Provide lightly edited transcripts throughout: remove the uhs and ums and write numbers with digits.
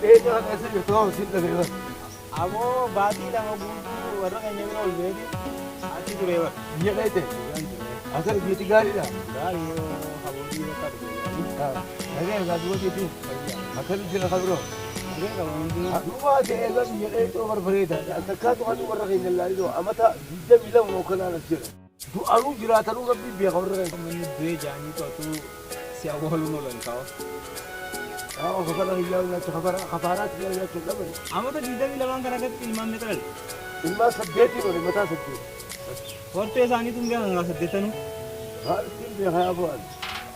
Dhiyeenya kana eessa jirtu waan siin dhabee bar. Aboo baatii 2 guutuu warra keenya bira ol beeti achi turee bar. Biyya dhayte? Biyyaan ture. Akkan biyyatti gaariidha. Gaarii yoo habootii bakka dhufe gaarii. Nagaya gaazexootiifi akkami jira kan biroo. Nagaya qaba hundinuu. Duuba ati eega biyya dhayxoo barbareeda. Takkaatu kan warra keenya ilaalidoo amata 22 hookanaan as jira. Du'anuu jiraatanuu rabbiin beeka warra keenya. Namni du'e jaanii to'atuu si awwaaluun oolan kaa'u. Haa kafana kiyyaa nyaacha kafara kafaaraa kiyyaa nyaacha hin dhabani. Amata 22n kana keessatti ilmaan meeqa dhalte? Ilmaan saddeetiin hore mataa saddeet. Hortee isaaniitu hin beekan gaa saddeettanuu. Maal ittiin beeka yaa bu'aan.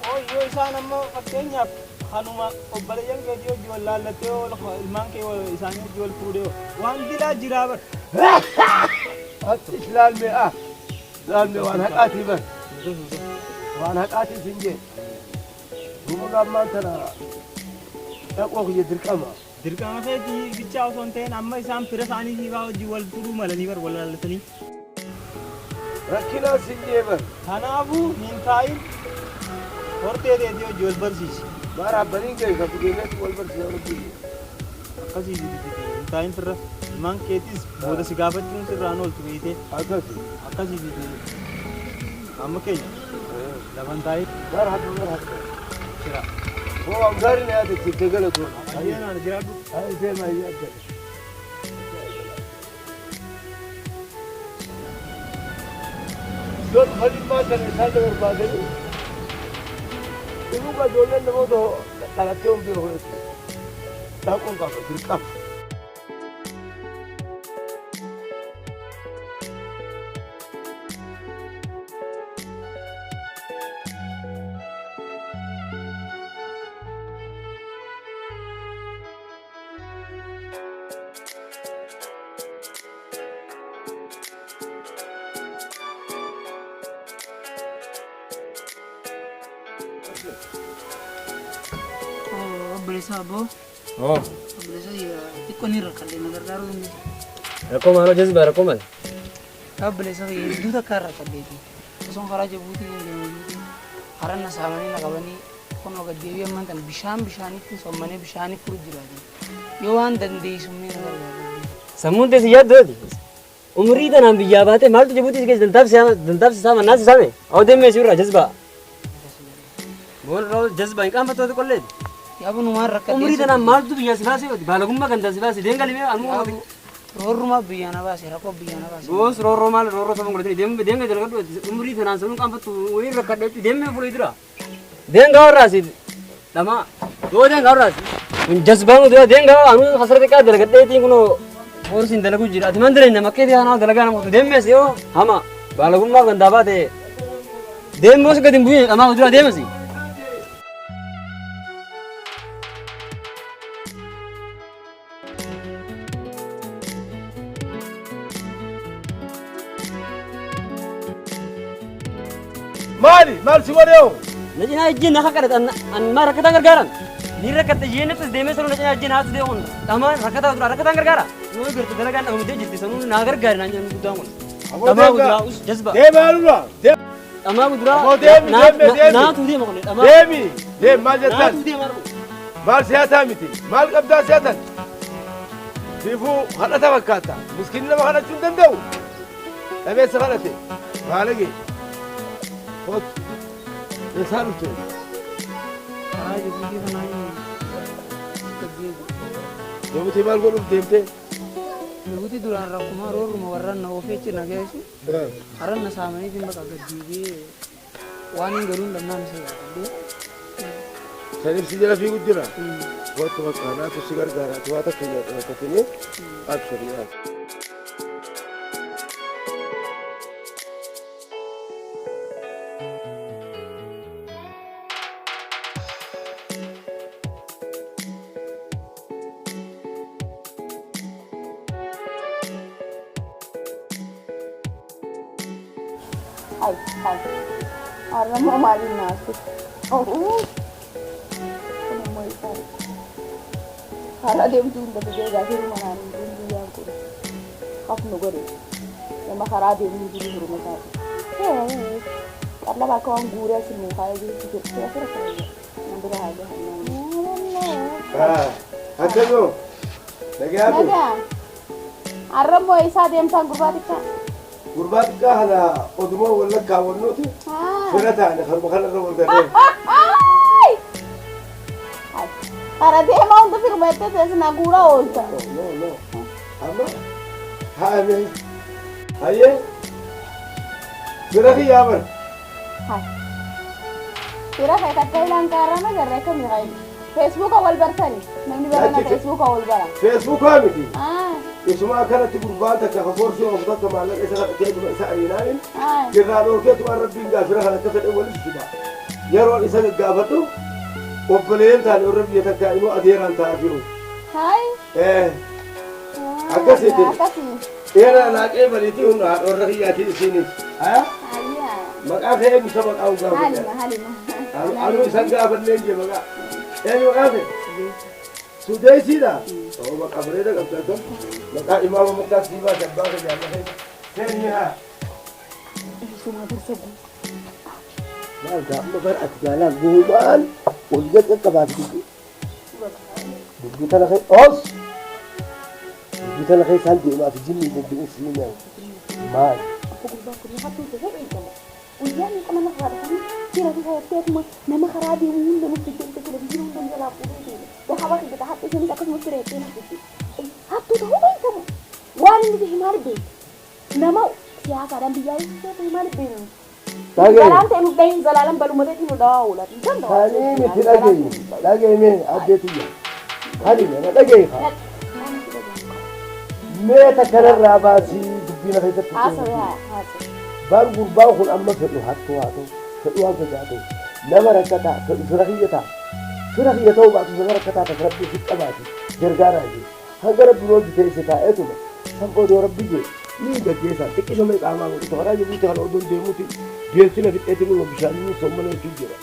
Qoy yoo isaan amma fakkeenyaaf kanuma obboleeyyan keetii wajji wal laallattee yoo ilmaan kee isaanii wajji wal fuudhe hoo waan dilaa jiraa bar. Atti laalmee ah laalmee waan haqaatii bar. Waan haqaatii sin jee. Duuba ammaan tana dhaqoo kiyya dirqama. Dirqama keetii bichaa osoo hin ta'in amma isaan fira isaanii siifaa wajjin wal fuudhuu malanii bar wal laallatanii. Rakkinaan sin jee bar. Kanaafuu hin taa'in hortee teetii wajjin wal barsiisi. Maal abbaniin kee kan deemeetu wal barsiisa rabbii. Akkasii miti hin taa'in firra. Ilmaan keetis booda si gaafachuun sirraan ooltu beeytee. Akkasi. Akkasii miti amma keenya lafa hin taa'in. Marhaba marhaba. Shira. Hoo waan gaarii na yaadachiifte galatoon. Ayyee naan jiraadhu. Ayi deema ayyee adda. Yoo dhufanii maal kana isaan na barbaadanii dhufuu ijoolleen namoota dhalattee hin beeku jechuudha. Dhaquun qaba dirqama. Obboleessa abboo. Oh. Obboleessa xiqqoo ni rakkadhe na gargaaruu dandeessa. Rakkoo maaloo jazbaa rakkoo maal? Obboleessa hedduu takka rakkadheeti. Osoon karaa Jabuutii hin deemu karaa na saamanii na qabanii kunoo gad deebi'ee ammaan tana bishaan bishaanitti sommanee bishaanii furu jiraati. Yoo waan dandeessu mee na gargaari. Sammuun tee si yaaddooti. Umrii tanaan biyyaa baatee maaltu Jabuutii si keessa dantaaf si saama naas si saame. Awwa deemee si irraa jazbaa. Boolroo jazbaa hin qaanfattu ati qolleeti. Yaa bunu waan rakkadhee. Umrii tanaan maaltu biyyaa si baasee baalagummaa gandaa si baase deem galimee anuu. Roorrumaa biyyaa na baase rakkoo biyyaa na baase. Boos roorroo maal roorroo saba godhatanii deem deem gadi dalagadhu umrii tanaan sanuun qaanfattu wayii rakkadhe jechuun deemee fuula dura. Deem gaa warraasi dhamaa yoo deem gaa warraasi. Kun jazbaan utuu deem gaa anuu kasara xiqqaa dalagadheetiin kunoo foorsiin dalaguu jira ati man jireenya makkeetii kanaa dalagaa nama kutu deemmees yoo hama baalagummaa gandaa baate deemmoos gadi hin bu'in dhamaa dura deemasi. Maali? Maal si godhe hoo? Na cinaa ijjiin na kakadhate an maa rakkataan gargaaran. Ni rakkatte jeen naftis deemee sanuu na cinaa ijjiin haatu deemuun dhamaan rakkataa dura rakkataan gargaara. Yoo garte dalagaan dhabamtee jirti sanuu naa gargaari naan jedhan guddaan kun. Aboo Dhamaa deem guduraa gaa. us jazba. Deemi haalurraa. Deemi. Dhamaa guduraa Aboo deemi, deemi, deemi. naatu deema kun dhamaa. Deemi. Deemi maal jettan? Naatu deema argu. Maal siyaasaa miti? Maal qabdaa siyaatan? Siifuu kadhata fakkaata. Miskiinni nama kadhachuu hin danda'u. Dhabeessa kadhate. Baalagee. Kootu. Eessaa dhufte? Karaa Jibuutii kanaan gad deebi'e. Jibuutii maal godhuuf deemte? Jibuutii duraan rakkuma roorruma warra na oofee achi na geessu. Karaa na saamaniitiin bakka gad deebi'ee waan hin galuun dhabnaan isa yaadadhee. Saniif si jala fiigu jira. Kootu bakka naatu si gargaara. Ati waa takka hin rakkatinii. Abshir yaa. Ay, ay. Har'a immoo maaliin na aarsitu? Kun immoo isaa. Karaa deemtuu hunda fidee gaafii manaan hin jiru guyyaan kun. Hafnu godhe. Nama karaa deemuu jiru hiruma isaati. Qallaba akka waan guuree as nuu kaa'ee jirutti jedhu asirra kana jira. Nan bira haa gahan. Akkamoo? Nagayaa. Nagaa. Har'a immoo eessaa deemtaan gurbaa xiqqaa? Gurbaa xiqqaa kana oduma wallakkaa wannuuti fira taane harma kanarra wal garee. Kara deemaa hunda firma jettee teessina guuraa oolta. No, no. Amma haame hayyee fira kiyyaa bar. Fira kee takka ilaan kaarraa agarree akkamii qayi? Feesbuuka wal bartani. Namni barana feesbuuka wal bara. Feesbuukaa miti. Isuma akkanatti gurbaan takka ka foorsii oofu takka maallaqa isa kadhatee isa ariinaanin irraa dhoorkeetu waan rabbiin gaafira kan akka fedhe walitti fida. Yeroon isa gaggaafadhu obboleeyyan taane warra biyya takka inuu adeeraan ta'aa jiru. Hayi. Akkasiiti. Akkasii. Dheeraa laaqee bariitii hunda haadha warra kiyyaatii isiinis. Haya? Ayyaa. Maqaa kee eenyu isa maqaa gaafadhe? Halima halima. Anuu isan gaafanneen jee maqaa. Eenyu maqaa kee? Sudeesiidha. Oo maqaa bareeda qabda akkam. Maqaa imaama makkaa sii baase abbaa kee jaalala kee. Seenni haa. Isuma dursa guutuu. Maal gaafuma bara ati jaalaan guumaan ol gad qaqqabaati dubbii. Dubbii tana kee os. Dubbii tana keessaan deemaa fi jinni dubbiin sii mi'aawu. Maal? Akka gurbaan kun hattuu ta'e beekamu. Guyyaa meeqa mana karaa dhufanii fira fi fayyadteetuma nama karaa deemu hunda nutti deemte televizyiinii hunda nu jalaa fuudhee deeme. Dahaba kiyya hatta isinis akkasuma fira jettee nutti deemte. Hattuu ta'uu beekamu. Waan inni ta'e maal beektu? Nama siyaasaadhaan biyyaa eessisee ta'e maal beeknu? Dhagaye. Balaan ta'e nu dhahin zalaalan baluma ta'e nu dhawaa oola. Hin danda'u. Tanii miti dhagaye. Dhagaye mee addee tiyya. Halima na dhagaye haa. Mee takkanarraa baasii dubbii na keessatti. Haasawaa haasawaa. Bar gurbaan kun amma fedhu hattuu haa ta'u, fedhu waan fedhe haa ta'u, nama rakkataa fedhu fira kiyya ta'a. Fira kiyya ta'uu baatu nama rakkataa takka rabbi ofi qabaate gargaaraa jee. Hanga rabbi hojii ta'e taa'eetuma san booda rabbi jee ni gaggeessaa xiqqisho mee qaamaa godhu karaa jiruuti kan ordoon deemuuti beeltina fixeetiin numa bishaanii soommaneetu jira.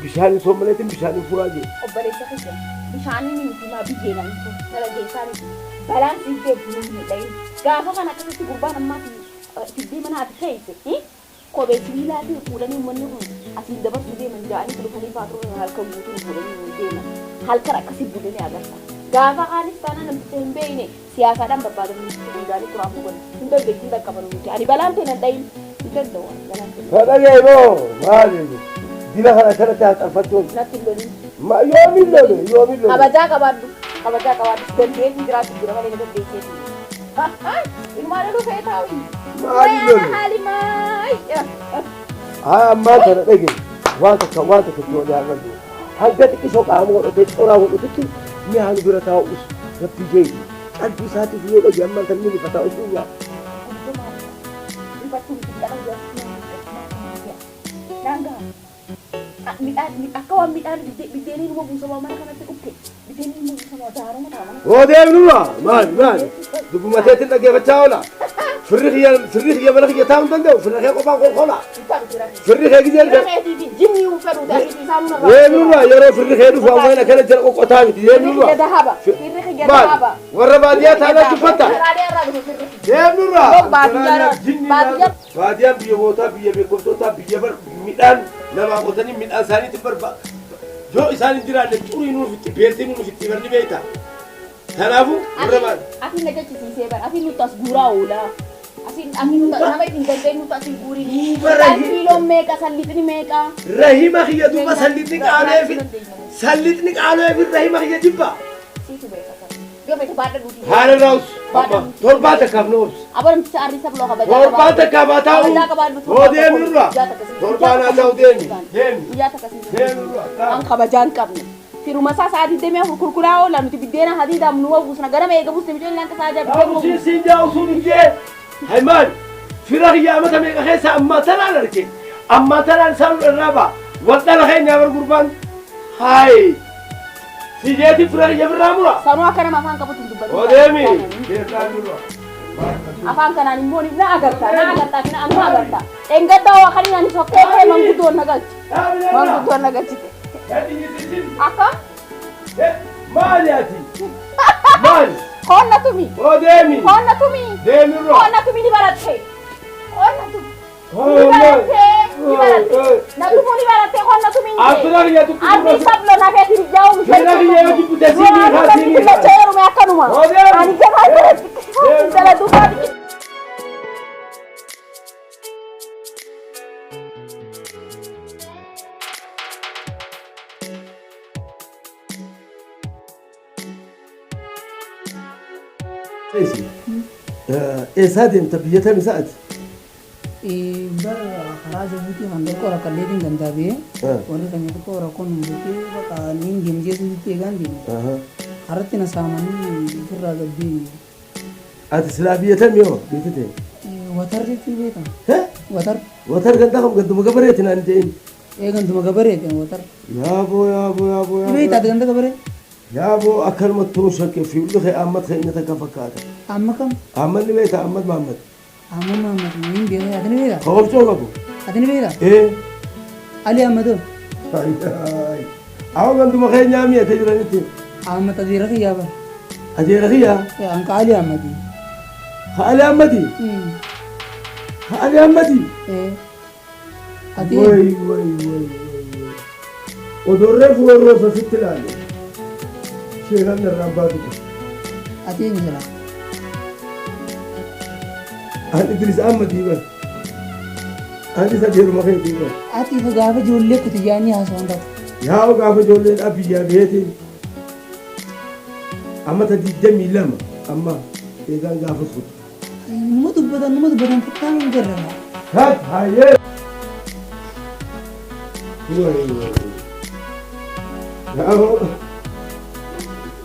Bishaanii soommaneetiin bishaanii furaa jee. Obboleessa kiyya bishaaniin miti maa biyyeen nana geessaa miti balaan siif deebisu hin dhayin gaafa kana akkasitti gurbaan ammaa fiddee mana ati keesse kophee sibiilaatiin fuudhanii uummanni kun asiin dabarsuu deeman ja'anii dhufanii faaturuu halkan guutuu fuudhanii deeman halkan akkasii bulanii agarta. Gaafa kaanis taanaan namticha hin beekne siyaasaadhaan barbaadamu hundaanii turaan bugan hin dandeessu hin dhaqqaban nuti ani balaan ta'e nan dhayin hin danda'u balaan ta'e. Dhagaye moo maali dila kana kanatti haa xarfattuun. Natti hin lolin. Ma yoomiin lole yoomiin lole. Kabajaa qabaadhu kabajaa qabaadhu dandeessi jiraatu jira malee na dandeesseeti. Ilmaan loluu fe'ee taa'u. Maali lole? Haalimaa. Haa ammaa kana dhagaye waan takka waan takka itti walii haa gallu. Hanga xiqqisoo qaama godhatee coraa godhatutti mi'a nu bira taa'us rabbi jee qalbii isaatiif yoo dhagaye ammaan kan inni rifataa osoo yaa. Akka waan midhaan biddeeniin numa buusamaa mana kanatti dhukke biddeeniin numa buusamaa daarama ta'a mana. Oo deemnuma maali maali dubbumateetti dhaggeeffachaa oola. Firri kiyya firri kiyya mana kiyya taa'uu hin danda'u firri kee qophaan kolkola. Firri kee gizee Jinni uffatu isaan nurraa. Deemnuma yeroo firri kee dhufu ammaan akkana jala qoqqotaa miti deemnuma. Firri kiyya dahaba. Firri kiyya Maali dahaba. warra baadiyyaa taanaa tuffatta. Karaalee irraa dhufu firri. Deemnurraa. Baadiyyaa baadiyyaa. Baadiyyaan biyya mootaa biyya beekumsootaa biyya bar midhaan namaa qotanii midhaan isaaniitti barba yoo isaan hin jiraanne xurii nuuf itti beeltii nuuf itti barni beekta. Kanaafuu warra baadiyyaa. Atiin na jechisiisee bara atiin nutti as guuraa oola. Atiin atiin nutti nama ittiin dandeenyu nutti as hin guurin. Midhaan kiiloon meeqa sallixni meeqa. Rahima kiyya duuba sallixni qaalee fi sallixni qaalee fi rahima kiyya jibba. Siitu beeka sana. Yoo feete baadha duuti. Haala raawus amma torbaa takkaaf nu obsu. Abaramticha arriisa buloo kabajaa Torbaan takkaaf haa taa'u. Kabajaa qabaadhu. Hoo deemnurra. Torbaan haa ta'u deemi. Deemi. Guyyaa takka siin. Deemnurra. Waan kabajaa hin qabne. Firuma isaa sa'aatii deemee afur kurkuraa oola nuti biddeena hadiidhaaf nu buusna gara eega buusne bijoon illaan tasaa ajaa biddeen Taa'u siin jaa'u sun ijjee. Haymaan fira kiyya amata meeqa keessa ammaa tanaan arge. Ammaa tanaan isaan irraa ba'a. Wal dhala keenya bar gurbaan. Hayi. Sijeeti fira kiyya birraa mura. Sanuu akka nama afaan qabutti hin dubbatu. Hoo deemi. Deemnurra. Afaan kanaan immoo na agarta na agarta na amma agarta. Engadda waa kan inni sokkee ta'e manguddoon na galchi. Manguddoon na galchite. Akka Maali ati? Maali? Qonna tumi. Hoo deemi. Qonna tumi. Deemirra. Qonna tumi ni baratte. Qonna tumi. Ni baratte. Ni baratte. Na tumuu ni baratte qonna tumi. Abdullah kiyya tukki Ardi sablo na keetiin ijjaa'u Fira kiyya yoo jibbite siinii haa siinii haa. Lachee heerume akkanuma. Odeemu. Ani jabaa intala duubaa Eessaa deemta biyya tami sa'ati? Bara karaa Jabuutii kan tokko rakkaleetiin gandaa ba'ee warri keenya tokko rakkoon hin bakka niin deemjee sitti eegaan deemu. Karatti na saamanii ofirraa gad deemu. Ati silaa biyya tami yoo biyya ta'e? Watar jechuun beekama. Watar. Watar gandaa kam ganduma gabareeti naan ta'in. Ee ganduma gabareeti watar. Yaaboo yaaboo yaaboo yaaboo. Beektaa ati ganda gabaree? Yaaboo akkanuma tuun shakke fiillu kee ammad keenya takka fakkaata. Amma kam? Ammad ni beektaa Ammad Mahammad. Amma Mahammad hin beekaa ati ni beektaa? Hobcoo qabu. Ati ni beektaa? Ee. Ali Ahmadoo. Awa ganduma keenyaa mi'ate jiranitti. Ahmad adeera kiyyaa bara. Adeera kiyyaa? Anka Ali Ahmadi. Ha Ali Ahmadi? Ha Ali Ahmadi? Ati Way way way way. Odoo reefu warroosa sitti ilaale. Sheekan irraan baatu jira. Ati eenyu jira? An Idris Ahmadii bara. Anis adeeruma keetii bara. Ati gaafa ijoollee kutiyyaanii haasawwan taatu. Yaa'u gaafa ijoolleedhaa biyyaa baheetiin amma ta 22 amma eegaan gaafa suutu. Numa dubbatan numa dubbatan takkaan hin garra. Kat hayyee. Way way. Yaa'u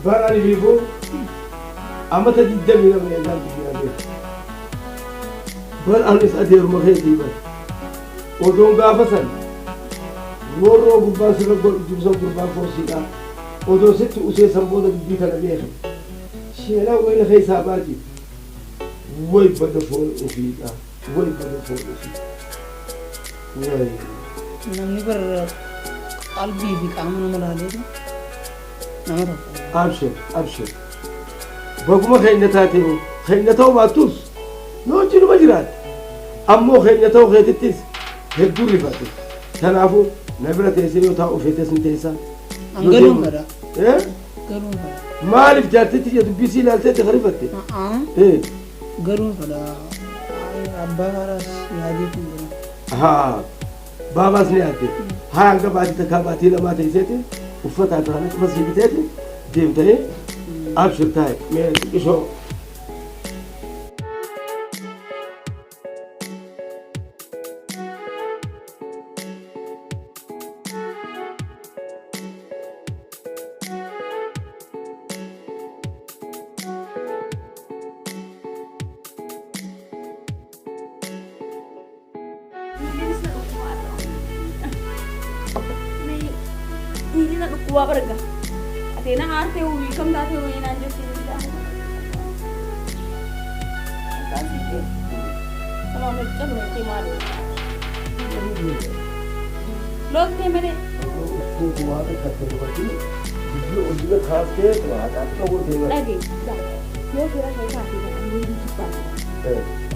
bara ani beeku amma ta 22 eegaan biyyaa bahe. Bar anis adeeruma keetii bara. Odoon gaafa san roorroo gurbaan sirra godhu jibsa gurbaan foosiidha. Odoo sitti usee san booda dubbii kana beeke. Sheenaa wayna keessaa baati. Way bada foon ofiidha. Way bada foon ofiidha. Way. Namni bar qalbii fi qaama nama laaleetu nama tokko. Abshir abshir. Baguma keenya taatee keenya ta'uu baattus nu wajjinuma jiraatte. Ammoo keenya ta'uu keetittis hedduu rifate. Kanaafuu na bira teessee yoo taa'u feetes ni teessa. An galuun fedha. Galuun fedha. Maaliif jaartitti ija dubbii sii ilaaltee itti rifatte? Galuun fedha. Abbaa kaaraas yaadee kun jira. Haa. Baabaas ni yaadde. Haa hanga baatii takkaa baatii lamaa teesseeti uffataa fi kana cufa sii biteeti deemtee abshir taa'e mee xiqqishoo. Miilli na dhukkubaa barga. Ati na aartee wuyii kam taatee wuyii naan jettee Loltee malee. Dhagee yoo fira kee taate ani wayii jibbaa.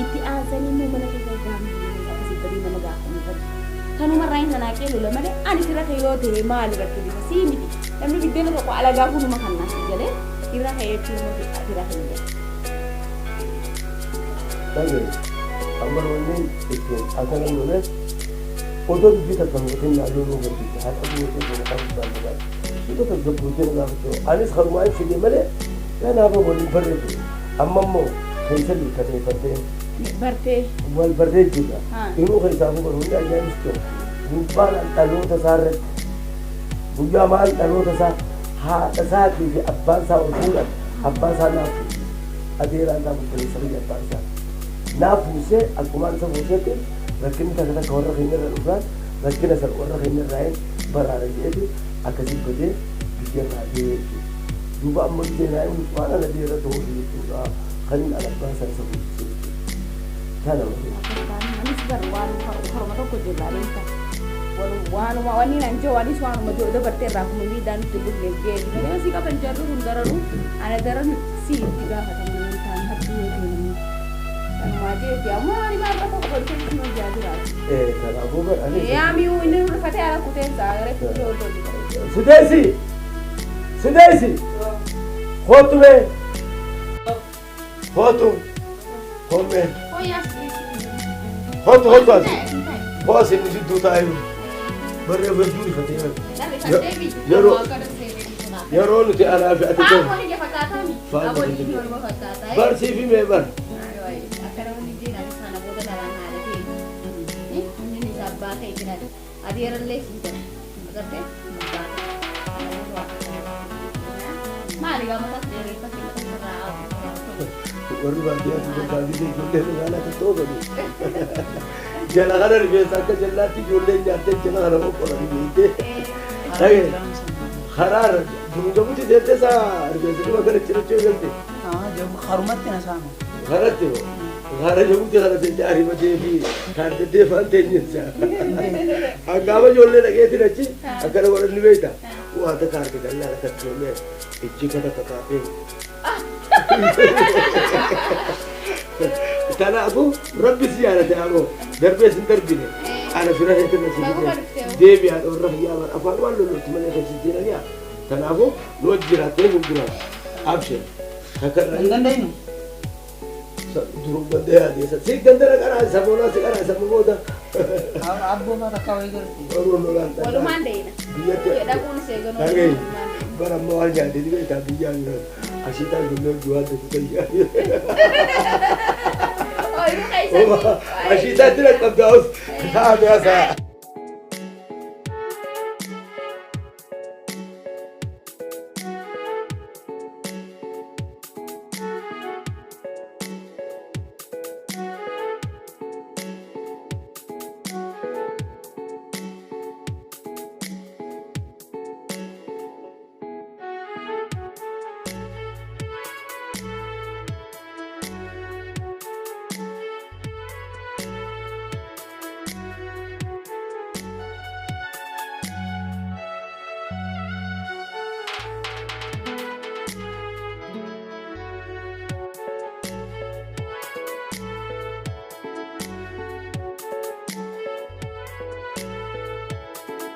Itti aansanii immoo mana keessa gaafii akkasii badii nama gaafanii qabu. Kanumarraa hin sanaaqee lola malee ani fira kee yoo ta'e maal irratti bifa sii miti. Namni biddeena tokko alagaa kunuma kan naaf galee fira kee jechuun immoo fira kee jedha. Dhagee amma wanni ittiin akkana lolee odoo dubbii takka hin naa loluu barsiise haadha gootee goota kan gubbaan gabaadha. Suuta tasgabbootee na gaafachuu anis kanumaa hin fide malee kanaaf waliin barreessu amma immoo keessa liikkatee bartee Bartee. wal barree jirra. Inuu keessaa kun hundi ajaa'ibs ta'u gurbaan dhaloota isaa irratti guyyaa maal dhaloota isaa haadha isaatii fi abbaan isaa ol fuudhan abbaan isaa naaf fuuse adeeraan isaa obboleessa biyya abbaan isaa naaf fuusee akkumaan isa fuuseetti rakkinni takka takka warra keenya irra dhufnaan rakkina san warra keenya irraa hin baraara jedheeti akkasii badee biyya irraa deemee jechuudha. Duuba amma seenaa inni waan ana deera ta'uu jechuudha kan inni ala abbaan isaa isa fuusisee jechuudha. Kana malee. Anis bar waan horma tokko jirra beekta. Waanuma wanni nan jiru anis waanuma jiru dabartee irraa kuma miidhaan itti dhufneef jeeti. Malee si qaban jarri kun daranuu ana daran si itti gaafatamu nan ta'an hattuu yoo ta'e namni. Kanumaa jeeti ammoo ani maal rakkoo qabu kan nu hojjaa jiraatu. Eh, kanaafuu bar ani. Yaamiyu inni rifatee ala kuteensa reefu ijoollee hojii. Sideesi! Sideesi! Kootu mee! Kootu! Koomee! Hooyyaas. Kootu kootu asi! Koo asi inni jidduu taa'ee barree hedduu rifatee yeroo nuti anaa fi ati ta'e barsiifi mee bar. Warri baadiyyaa fi barbaadisee ijoollee magaalaa kan ta'uu qabu. Jala kana rifeensa akka jallaatti ijoolleen nyaattee jala kana qoqqoodhanii beektee. Dhagee karaa jiru jabuuti seentee isaa rifeensa dhuma kana cirachuu eegalte. Harumatti na saama. Karatti hoo kara jabuuti kana seentee ariifatee fi kaartattee faan teenyessa. Hangaama ijoollee dhaqeetiin achi akkana godhanni beekta. Waa takka harka gallaa lakka ijoollee ijji kana kakaafee. Kanaafuu rabbi si jaalate ammoo darbee sin darbine ana fira keetirra si fide deebi'aa dhoorra kiyyaa afaan waan lollotti malee kan si seenanii kanaafuu nu wajji jiraattee fuuldura abshir takka Hin dandeenyu. Duruu ganda yaadee si ganda na qaraa isa boonaa si qaraa isa booda Abboo fa'aa takka wayii garti. Oromoon lolaan takka Walumaan deena. Biyyatti Dhaquun seeganoo. Dhagahi bara amma waan nyaatee ni beektaa biyyaa bira ashiitaa ijoollee hojii waan ta'eef tayyaa. Ooyiruu keessatti. Ashiitaatti dhaqqabdaa os taa'ame hasaa.